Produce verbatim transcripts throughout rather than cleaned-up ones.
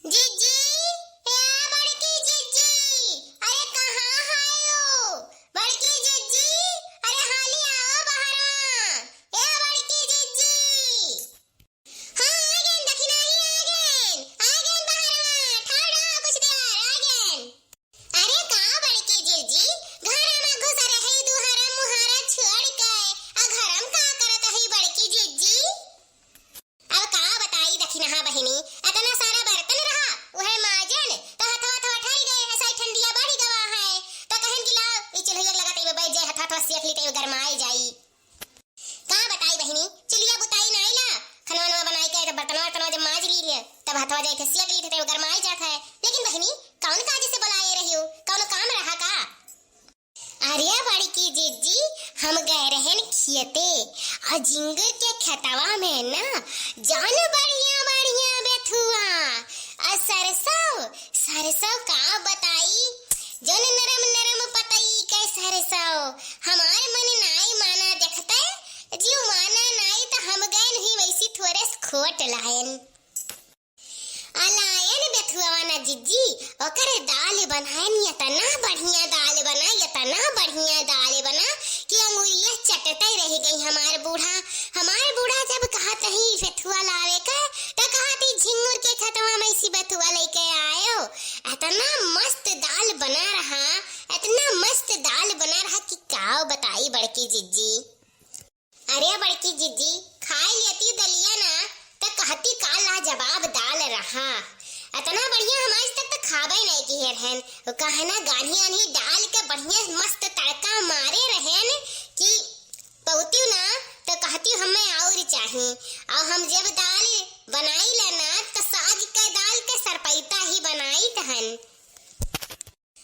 जिज्जी, ए बड़की जिज्जी, अरे कहाँ हायो? बड़की जिज्जी, अरे हाली आओ बहरवा। ए बड़की जिज्जी। हाँ, आ गेन, दखिनाही आ गेन, आ गेन बहरवा, ठाड़ रहा कुछ देर, आ गेन। अरे का बड़की जिज्जी, घर में घुस रही दुहरा मुहारा छोड़ के, आ घर में का करत हई बड़की जिज्जी? अब का बताई दखिनहा बहिनी, इतना सारा बर्तन रहा, उहे माजन, तो हथवा थवा ठर गए, ऐसा ही ठंडिया बढ़ गवा है, तो कहन कि लाओ, ई चुल्हिया लगा तई बैठ जाए, हथवा थवा सेक ली तई गरमाए जाई। का बताई बहिनी, चुल्हिया बुताई ना आइला, खनवा नवा बनाई के, जब बर्तनवा वर्तनवा जब माज ली है, तब हथवा जाई थे सेक ली थे, तब गरमाए जात है। लेकिन बहिनी, कौन काज से बुलाए रही हो, कौन काम रहा का? अरे बड़की जिज्जी, हम गए रहन खेते, और झिंगुर के खेतवा में ना, जान बढ़िया बढ़िया बेथुआ, और सरसों, सरसों का बताई, जौन नरम नरम पतई के सरसों, हमार मन नाई माना देखते, जीव माना नाई त हम गए नहीं वैसी थोरे से खोट लायन। आ लायन बेथुआ ना जिज्जी, ओकर दाल बनायन, इतना बढ़िया दाल बना, इतना बढ़िया दाल बना कि अंगुरिया चटते रह गई हमार बूढ़ा। हमार बूढ़ा जब कहत ही बेथुआ लावे का, त कहत ही झिंगुर के खेतवा में से बेथुआ लेके आयो। इतना मस्त दाल बना रहा, इतना मस्त दाल बना रहा कि का बताई बड़की जिज्जी। अरे बड़की जिज्जी, खाए लेती दलिया ना, त कहती का लाजवाब दाल रहा। इतना बढ़िया हम आज तक त खाबे नहीं किहे रहन। वो कहे ना गान्ही आन्ही डाल के बढ़िया मस्त तड़का मारे रहन कि पौती ना, त कहती हमें और चाही। और हम जब दाल बनाई लेना, त साग के दाल के सरपैता ही बनाई तहन।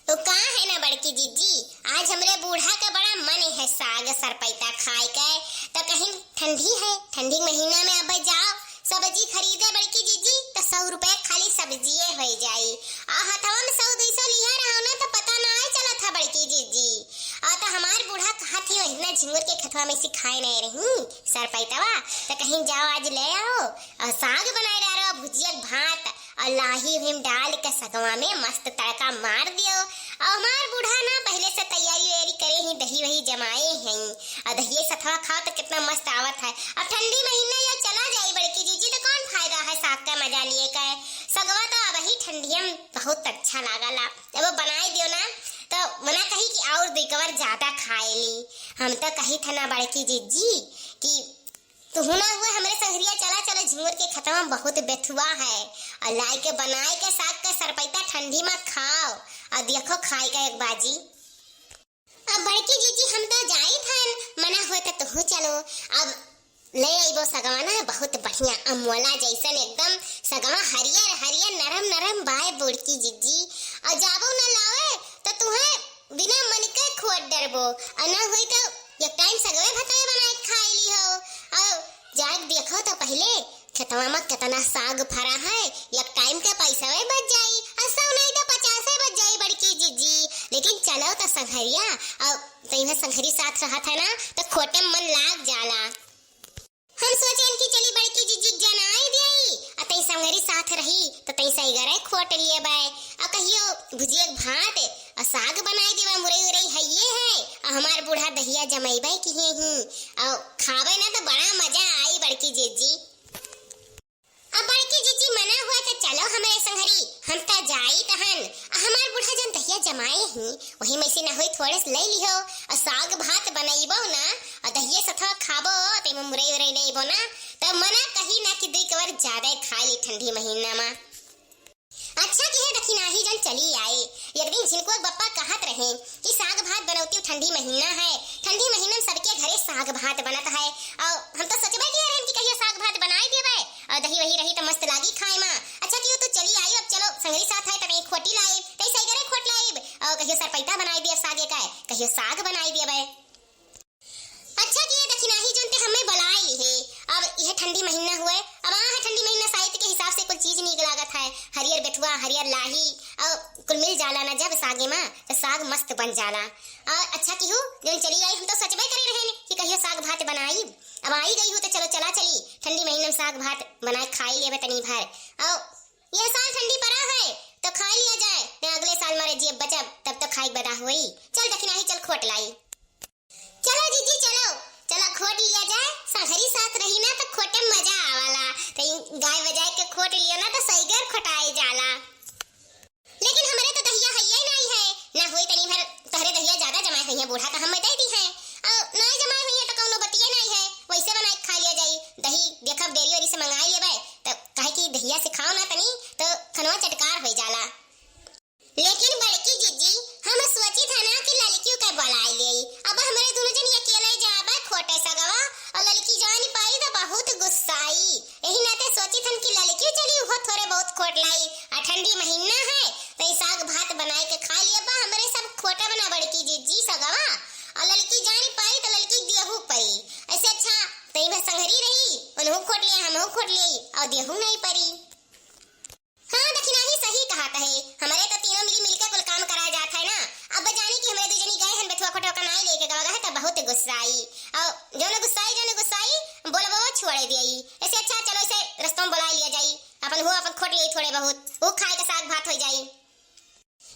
तो का है ना बड़की जिज्जी, आज हमरे बूढ़ा के बड़ा मन है साग सरपैता खाए के, तो कहीं ठंडी है, ठंडी के महीना में अब जाओ सब्जी खरीदे बड़की जिज्जी, तो सौ रुपए खाली सब्जिए हो जाई। आ हथवा में सौ दुई सौ लिया रहो ना, तो पता ना आए चलत है बड़की जिज्जी। आ तो हमार बूढ़ा कहा थी, "इतना झिंगुर के खेतवा में से खाए नहीं रही सरपैतवा, तो कहीं जाओ आज ले आओ और साग बनाए रहो, भुजिया के भात।" और लाही उही में डाल के सगवा में मस्त तड़का मार दियो। और हमार बूढ़ा ना पहले से तैयारी वैयारी करे ही, दही वही जमाए हैं। और दहिये सथवा खाओ तो कितना मस्त आवत है। अब ठंडी महीना या चला जाई बड़की जिज्जी, तो कौन फायदा है साग का मजा लिए का? सगवा तो अब ही ठंडिया में बहुत अच्छा लागला। अब वो बनाए दियो ना, तो मना कही कि और दुई कवर ज्यादा खाए ली। हम तो कही था ना बड़की जिज्जी कि तू हुना हुआ हमरे संघरिया चला, चलो झिंगुर के खेतवा में बहुत बेथुआ है, और लाए के बनाए के साग के सरपैता ठंडी में खाओ, और देखो खाए का एक बाजी। अब बड़की जिज्जी हम तो जाई थन, मना होए तो तू चलो। अब ले अइबो सगवा ना, बहुत बढ़िया अमोला जैसन एकदम सगवा हरियर हरियर नरम नरम बाय बड़की जिज्जी, और जाबो ना लावे तो तुहे बिना मन के खोट डरबो, और ना होई तो एक टाइम सगवे भतवे बनाए के खाए ली हो। और जाए के देखो तो पहले खेतवा में कितना साग फरा है, एक टाइम के पैसवे बच जाई, और सौ नहीं तो पचासे बच जाई बड़की जिज्जी। लेकिन चलो तो संघरिया, और तइमे संघरी साथ रहत है ना, तो खोटे में मन लाग जाला। हम सोचेन कि चली बड़की जिज्जी के जनाई देई, आ तई संगरी साथ रही, त तई सैगरे खोट लिए बाय, आ कहियो भुजिया के भात, आ साग बनाई देवा, मुरई उरई हइये है, आ हमार बूढ़ा दहिया जमैबे किहे ही, आ खाबे ना त बड़ा मजा आई बड़की जिज्जी। अब बड़की जिज्जी मना हुआ त चलो हमरे संगरी, हम त जाई तहन, आ हमार बूढ़ा जन दहिया जमाए ही, वही में से ना होई थोड़े से ले लिहो, आ साग भात बनैबो ना, आ दहिये सथवा खाबो, तेमे मुरई उरई लेबो ना, त मना कही ना कि दुई कवर ज्यादा खा ली ठंडी महीना मा। अच्छा किहे दखिनाही जन चली आए। एक दिन झिनकुआ के बप्पा कहत रहे कि साग भात बनौती ठंडी महीना है, ठंडी महीना में सबके घरे साग भात बनत है। और हम तो सोचबे किहे रहन कि कहियो साग भात बनाई देबे और दही वही रही त मस्त लागी खाए मा। अच्छा किहो तू चली आई, अब चलो संगरी साथ है, तनी खोटी लाई, तई सैगरे खोट लाई, और कहियो सरपैता बनाई दिया सागे का, कहियो साग बनाई देबे। अच्छा किहे दखिनाही जन ते हमें बुलाए लिहे। अब यह ठंडी महीना हुए, अब आ है ठंडी महीना, साइत के हिसाब से कुल चीज नीक लागत है, हरियर बेथुआ, हरियर लाही, और कुल मिल जाला ना जब सागे मा, त साग मस्त बन जाला। और अच्छा किहो जन चली आई, हम तो सोचबे करे रहन कि कहियो साग भात बनाई, अब आई गई हो त चलो चला चली ठंडी महीना में साग भात बनाए खाई लेबे तनी भर। और यह साल ठंडी पर खोट लाई। चलो जीजी, चलो, चलो खोट लिया जाए, संघरी साथ रही ना तो खोटे में मजा आवाला। तो ई गाय बजाए के खोट लियो ना तो सही घर खोटाए जाला। लेकिन हमरे तो दहिया हइये नाई है, ना होई तनी भर तहरे दहिया ज्यादा जमाए हुई है, बूढ़ा का हम दे दी है, और नाई जमाए हुई है तो कौनो बतिये नाई है, वैसे बनाए के खा लिया जाई। दही देखब डेरी ओरी से मंगाई लेबे, तो काहे कि दहिया से खाओ ना तनी तो खनवा चटकार हो जाला। लेकिन बड़की जीजी, हम सोचित है ना कि ललकियो के बुलाए लेई। अब हमरे दुनो जनी अकेले जाबे खोटे सगवा, और ललकी जानी पाई तो बहुत गुस्साई। यही नाते सोचित हन कि ललकियो चली, उहो थोड़े बहुत खोट लाई, आ ठंडी महीना है, तो ई साग भात बनाए के खा लिया बा, हमरे सब खोटे बना बड़की जीजी सगवा, और ललकी जानी पाई तो ललकी दियहू परी। ऐसे अच्छा, तो ई में संघरी रही, उनहू खोट लिए, हमहू खोट लिए, और दियहू नहीं परी। हाँ, दखिनाही सही कहत है। हमरे तो तीनों मिली मिलके कुल काम करा जात है ना। अब जानी कि हमरे दू जनी गए हन बेथुआ खोटवा का नाई लेके गवा है, तो बहुत गुस्साई। और जौन गुस्साई, जौन गुस्साई, बोलबो छोड़े दियई। ऐसे अच्छा, चलो इसे रस्तों में बुला लिया जाई। अपन हो, अपन खोट लियई थोड़े बहुत। वो खाए के साग भात हो जाई।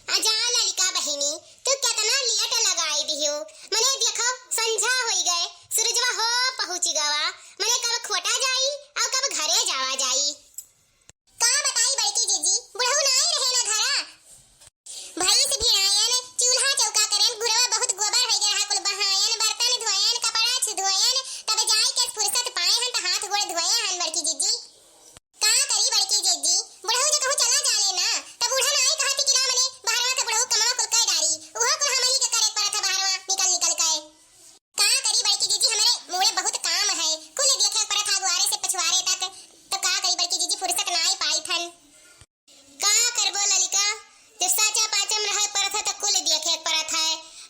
आ जा ललिका बहिनी, तू केतना लेट लगाई दियो। मने देखो, संझा होई गए, सूरजवा हो पहुँची गवा। मने कब खोटा जाई, और कब घरे जावा जाई। का बताई बड़की जीजी, बुढ़ऊ नाई रहे ना घरा। भैंस भिड़ायन, चूल्हा चौका करेन, घुरवा बहुत गोबर होइ गए रहा, कुल बहायन, बर्तन धोयन, कपड़ा छु धोयन, तब जाई के फुर्सत पाए हन त हाथ गोड़ धोए हन बड़की जीजी। का करी बड़की जीजी, बुढ़ऊ जो कहूँ चला जाले ना, त बूढ़ा नाई कहती कि ना मने बहरवा से बुढ़ऊ कमवा कुल कह डारी, उहो कुल हमही के करे पड़त है बहरवा निकल निकल के। का करी बड़की जीजी, हमरे मुड़े बहुत काम है, कुल देखे के पड़त है अगुआरे से पछुआरे तक। तो का करी बड़की जीजी, फुर्सत नाई पाई थन। का करबो ललिका, जब साचा पाचम रहे पड़त है तो कुल देखे के पड़त है।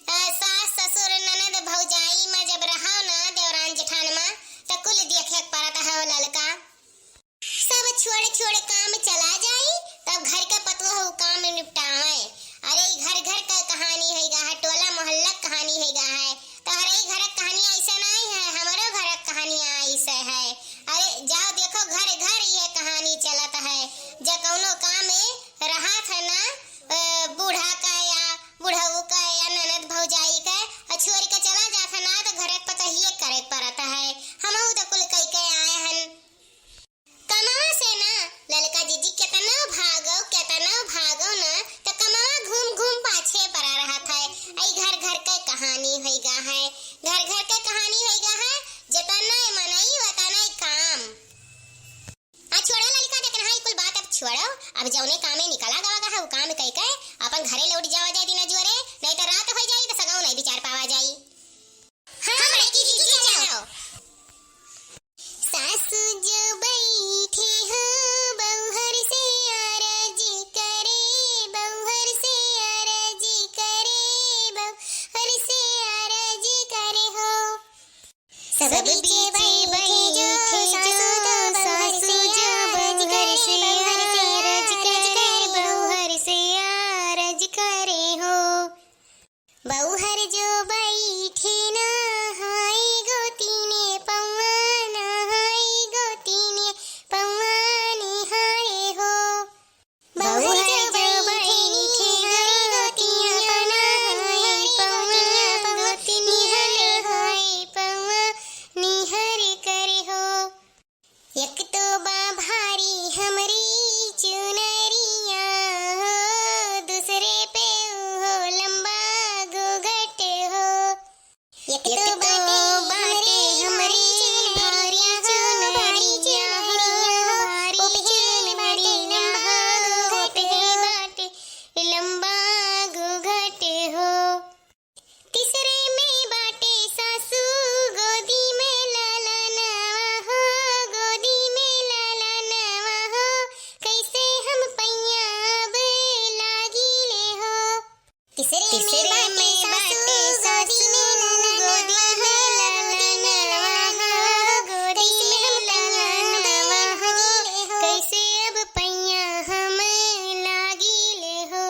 अ, सास ससुर ननद भौजाई में जब रहो ना देवरान जेठान में, तो कुल देखे के पड़त है ओ ललिका। सब छोड़ छोड़ काम चला जाई, तब घर के पतोह उ काम निपटावे। अरे, ई घर घर का कहानी है गा है, टोला मोहल्ला क कहानी है गा है। तोहरे ई घर क कहानी ऐसे नहीं है, हमरो घर क कहानी ऐसे है। अरे, जाओ देखो, घर घर ये कहानी चलत है। जे कौनो काम में रहत है ना, अ, बूढ़ा का या बुढ़ऊ का या ननद भौजाई का, अ, छोड़ के चला जात है ना, तो घर क पतोहिए करे के पड़त है। हमहू तो कुल कई के आए हन। कमवा से ना, ललका जीजी केतनो भागो, केतनो भागो ना, त कमवा घूम घूम पाछे पड़ा रहत है। ई घर घर के कहानी होई गा है, घर घर के कहानी होई गा है, जेतना मनई वतना काम। आ छोड़ो ललका, देखना है कुल बात अब छोड़ो, अब जौने कामे निकला गवा गा है, वो काम कई के अपन घरे लौट जावा जाए दिना जुअरे, नहीं तो रात हो जाई तो सगाऊ नहीं विचार पावा जाई। हाँ, बड़की जीजी, चलो। सासू जो बैठी हो, बउहर से आरज करे, बउहर से आरज करे, बउहर से आरज करे हो। सब बीचे बैठी जो, सासू जो बउहर से आरज करे, बउहर से आरज करे हो। बउहर जो बैठी नहाई गोतिने पौआ, नहाई गोतिने पौआ निहारे हो। बउहर जो बैठी नहाई गोतिने पौआ, गोतिने पौआ निहारे हो। एक तो बा भारी हमरी चुनरिया हो, दूसरे पे उहो लंबा घूंघट हो। एक तो बाटे हमरी भारी चुनरिया हो, भारी चुनरिया हो, ओ पे बाटे लंबा घूंघट हो, बाटे लंबा घूंघट हो। तीसरे में बाटे सासू गोदी में ललनवा हो, गोदी में ललनवा हो, कैसे हम पैया अब लागिले हो। तीसरे में बाटे सासू गोदी में ललनवा हो, गोदी में ललनवा हो, गोदी में ललनवा हो, कैसे अब पैया हम लागिले हो।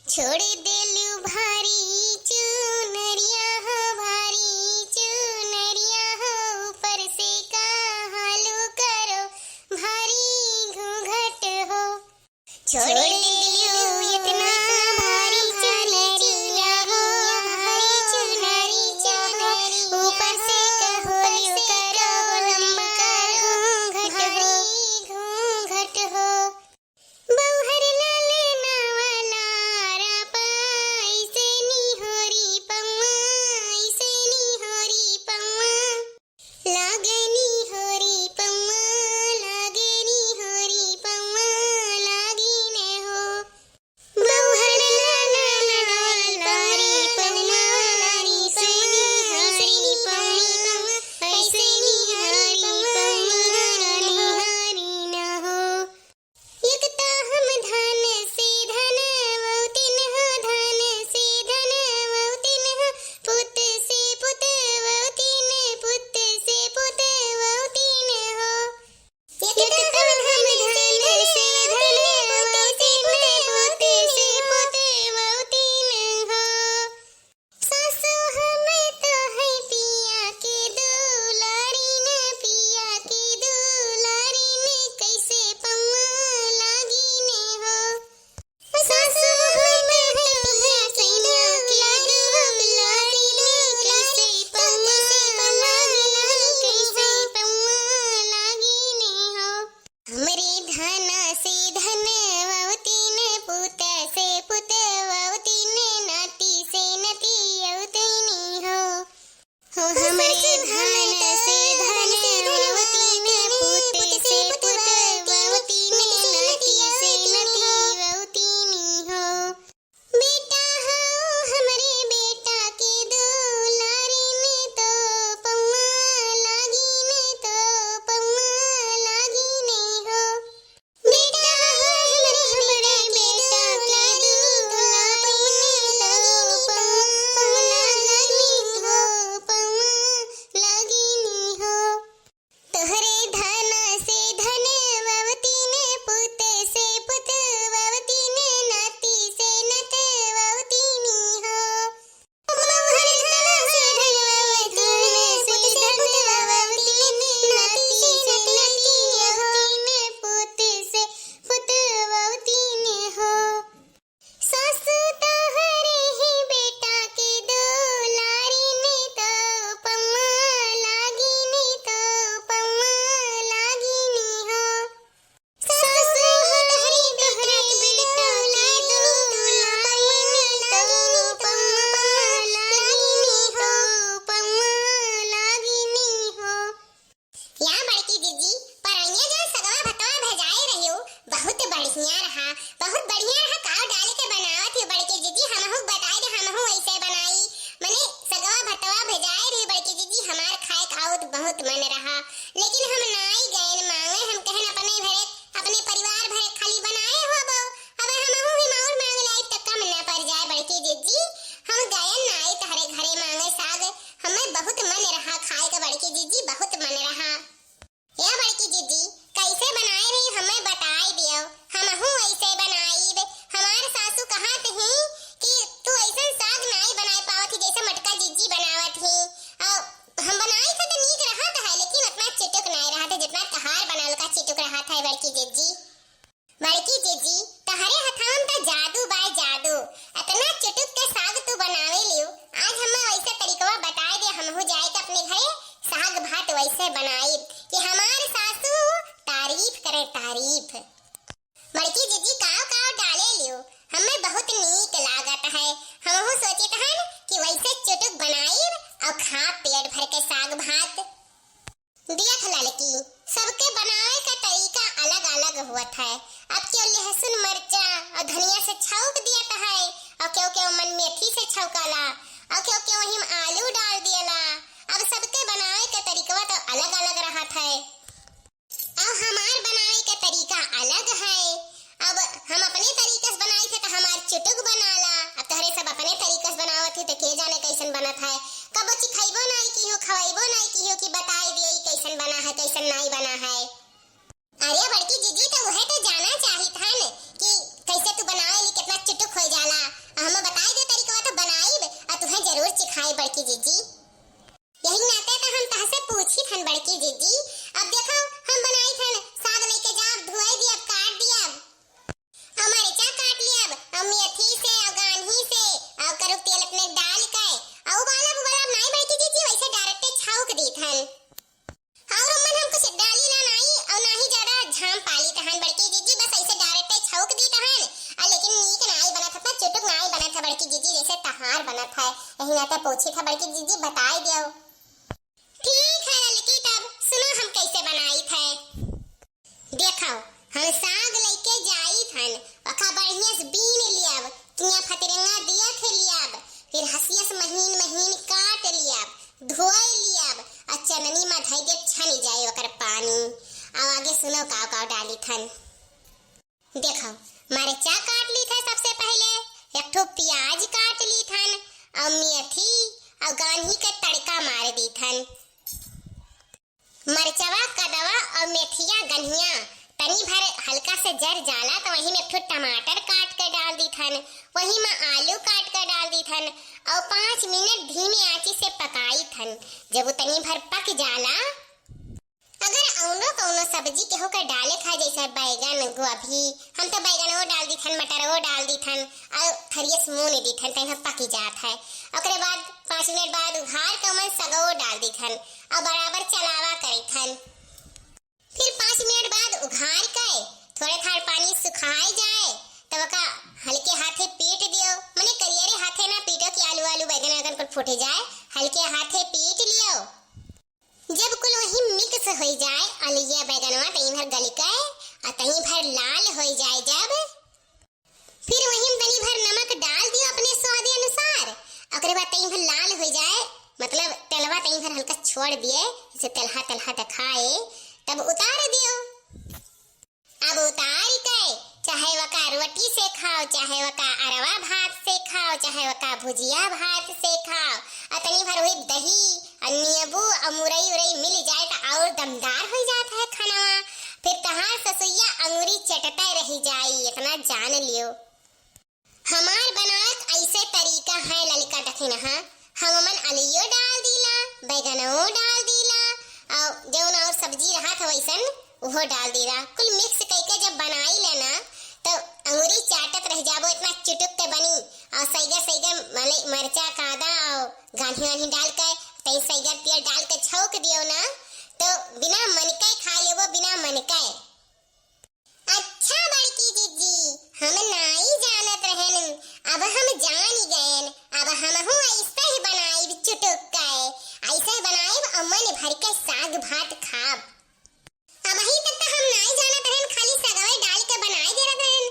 छोड़ देलू भारी चुनरिया हो, भारी चुनरिया हो, ऊपर से का हालू करो भारी घूंघट हो। छोड़ देलू इतना भारी चुनरिया हो, भारी रहा, बहुत बढ़िया रहा। काव डाली के बनावत ही बड़की जिज्जी, हमहू बताई दे, हमहू ऐसे बनाई। मने सगवा भतवा भेजाए रही बड़की जिज्जी, हमार खाए का आउत बहुत मन रहा, लेकिन हम नाई गएन मांगे। हम कहन अपने भरे, अपने परिवार भरे खाली बनाए होबो। अब हमहू ही माउर मांग लाई त कम न पड़ जाए बड़की जिज्जी। हम गएन नाई तहरे घरे मांगे साग, हमें बहुत मन रहा खाए का बड़की जिज्जी, बहुत मन रहा। या बड़की जिज्जी, कैसे बनाए रही हमें बताई दियो, हमहू ऐसे बनाईब। हमार सासू कहत ही कि तू ऐसन साग नाई बनाए पावत ही जैसे मटका जिज्जी बनावत ही। और हम बनाई थे तो नीक रहत है, लेकिन उतना चिटुक नाई रहत है जितना तहार बनल का चिटुक रहत है बड़की जिज्जी। बड़की जिज्जी, तहरे हथाम त जादू बाय जादू, इतना चुटुक के साग तू बनावे लियो। आज हमें वैसे तरीकवा बताए दे, हमहू जाए के अपने घरे साग भात वैसे बनाई कि हमार सासू तारीफ करे तारीफ। बड़की जिज्जी, काव काव डाले लियो, हमें बहुत नीक लागत है। हमहू सोचित हन कि वैसे चुटुक बनाई और खा पेट भर के साग भात। देख ललकी, सबके बनावे का तरीका अलग-अलग होत है। अब केहू लहसुन, मरचा और धनिया से छौंक दियत है, और केहू, केहू मन मेथी से छौंकाला, और केहू, केहू वही में आलू डाल दियला। अब सबके बनावे का तरीकवा तो अलग-अलग रहत है। अब हमार बनावे का तरीका अलग है। अब हम अपने तरीका से बनाई थे तो हमार चुटुक बनाला। अब तोहरे सब अपने तरीका से बनावत ही तो के जाने कैसन बनत है। कबो चिखैबो नाई किहो, खवैबो नाई किहो कि बताई दिए ई कैसन बना है, कैसन नाई बना है। अरे बड़की जिज्जी, तो उहे तो जाना चाहित हन कि कैसे तू बनावे ली, कितना चुटुक हो जाला। हम बताई दे तरीका तो बनाई, और तुहे जरूर चिखाई बड़की जिज्जी। यही नाते तो हम तहसे पूछी थन बड़की जिज्जी। अब देखो, हम बनाई थन, साग लेके जाब, धुआई दियब, काट दियब। और मरचा काट लियब, और मेथी से, और गान्ही से, और करुक तेल अपने डाल के, और उबालब, उबालब नाई बड़की जिज्जी, वैसे direct छौंक दी थन। और उमन हम कुछ डाली ना नाई, और ना ही ज्यादा झाम पाली तहन बड़की जिज्जी, बस ऐसे direct छौंक दी तहन। आ लेकिन नीक नाई बनत है, चुटुक नाई बनत है बड़की जिज्जी, जैसे तहार बनत है। यही नाते पूछी था बड़की जिज्जी, बताई दियो। ठीक है ललकी, तब सुनो हम कैसे बनाई थे। देखो, हम साग लइके जाई थन, ओका बढ़िया से बीन लियब, किया फतिरंगा दिया थे लियब, फिर हसिया से महीन महीन काट लियब, धोए लियब, और चननी में धई देब, छन जाए ओकर पानी। अब आगे सुनो काव काव डाली थन। देखो, मरचा काट ली था सबसे पहले, एक ठो प्याज काट ली थन, और मेथी और गान्ही के तड़का मार दी थन। मरचवा, कदवा और मेथिया, गन्हिया तनी भर हल्का से जर जाला तो वही में एक ठो टमाटर काट के डाल दी थन, वही में आलू काट के डाल दी थन और पाँच मिनट धीमी आँची से पकाई थन। जब वो तनी भर पक जाला, अगर औनो कौनो सब्जी केहू के डाले खाए, जैसे बैगन, गोभी, हम तो बैगनो डाल दी थन, मटरो डाल दी थन, और थरिये से मून दी थन, तहीं पकी जात है। ओकरे बाद पाँच मिनट बाद उघार के ओमन सगो डाल दी थन, और बराबर चलावा करी थन। फिर पाँच मिनट बाद उघार के थोड़े थार पानी सुखाए जाए, तब ओका हल्के हाथे पीट दियो, मने करियरे हाथे ना पीटो कि आलू, आलू, बैगन, बैगन कुल फूटे जाए, हल्के हाथे पीट लियो। जब कुल वही mix होइ जाए, अलुइया बैगनवा तहीं भर गलिके, आ तहीं भर लाल होइ जाए जब, फिर वही में तनी भर नमक डाल दियो अपने स्वाद अनुसार। ओकरे बाद तहीं भर लाल होइ जाए, मतलब तेलवा तहीं भर हल्का छोड़ दिए, जैसे तेलहा तेलहा देखाए, तब उतार दियो। अब उतार के चाहे वका रोटी से खाओ, चाहे वका अरवा भात से खाओ, चाहे वका भुजिया भात से खाओ, और तनी भर वही दही और नींबू और मुरई उरई मिल जाए तो और दमदार हो जात है खानवा। फिर तहार ससुइया अंगुरी चटते रह जाई, इतना जान लियो। हमार बनावत ऐसे तरीका है ललिका दखिनहा, हम ओमन अलइयो डाल दीला, बैगनो डाल दीला, और जौन और सब्जी रहत है वैसन उहो डाल दीला। कुल mix कइके जब बनाई लेना तो अंगुरी चाटत रह जाबो, इतना चुटुक के बनी। और सैगर सैगर मले-, मरचा कादा और गान्ही वान्ही डाल के, तई सैगर तेल डाल के छौंक दियो ना, तो बिना मन के खा लेबो, बिना मन के। अच्छा बड़की जिज्जी, हम नाई जानत रहेन, अब हम जानी गएन। अब हमहू ऐसे ही बनाइब चुटुक के, ऐसे ही बनाइब और मन भर के साग भात खाब। अबही तक तो हम नाई जानत रहेन, खाली सगवे डाल के बनाई देत रहेन,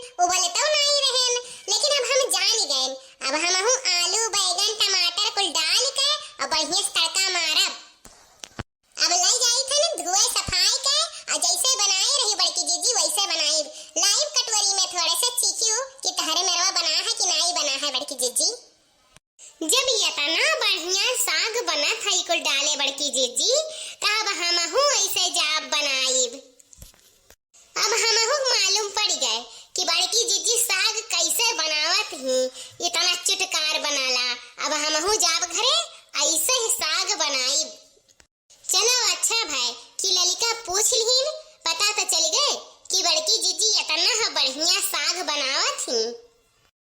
डाले बड़की जिज्जी, त अब हमहू ऐसे जाब बनाइब। अब हमहू मालूम पड़ गए कि बड़की जिज्जी साग कैसे बनावत ही, इतना चुटकार बनाला। अब हमहू जाब घरे, ऐसे ही साग बनाइब। चलो अच्छा भय कि ललिका पूछ लिहिन, पता त चल गए कि बड़की जिज्जी इतना ह बढ़िया साग बनावत ही।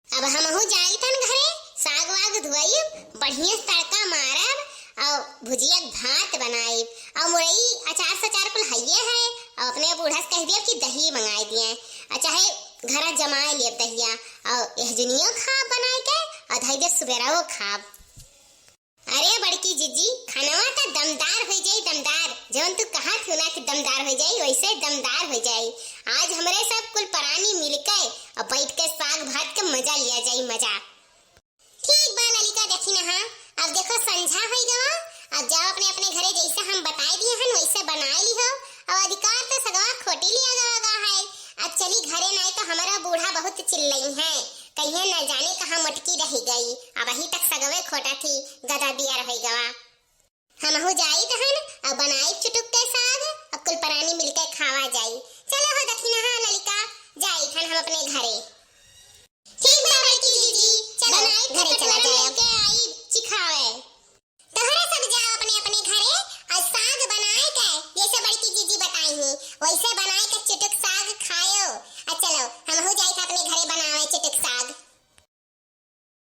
अब हमहू जाई तन घरे, साग वाग धोइब, बढ़िया से तड़का मारब और भुजिया के भात बनाइब और मुरई अचार सचार कुल हइये है। और अपने बूढ़ा से कह दियब कि दही मंगाई दिए और चाहे घरा जमाए लियब दहिया और यह जुनियो खाब बनाए के और धई दे सुबेराओ खाब। अरे बड़की जिज्जी, खानवा त दमदार हो जाई, दमदार। जवन तू कहा थी ना कि दमदार हो जाई, वैसे दमदार हो जाई। आज हमरे सब कुल परानी मिलके और बैठ के साग भात के मजा लिया जाई, मजा। ठीक बा ललिका, देखी ना, हाँ, अब देखो संझा होई गवा, अब जाओ अपने अपने घरे, जैसे हम बताए दिए हन वैसे बनाए लिहो। और अधिकार तो सगवा खोटी लिया गवा गा है। अब चली घरे, नाई तो हमारा बूढ़ा बहुत चिल्लई है, कहिए न जाने कहाँ मटकी रह गई। अब अही तक सगवे खोटा थी, गदा बियर होई गवा। हमहू जाई तहन, अब बनाई चुटुक के साग, अब कुल परानी मिलके खावा जाई। चलो हो दखिनहा ललिका, जाई तहन हम अपने घरे। ठीक बा बड़की जिज्जी, चलो बनाई घरे चला जाए।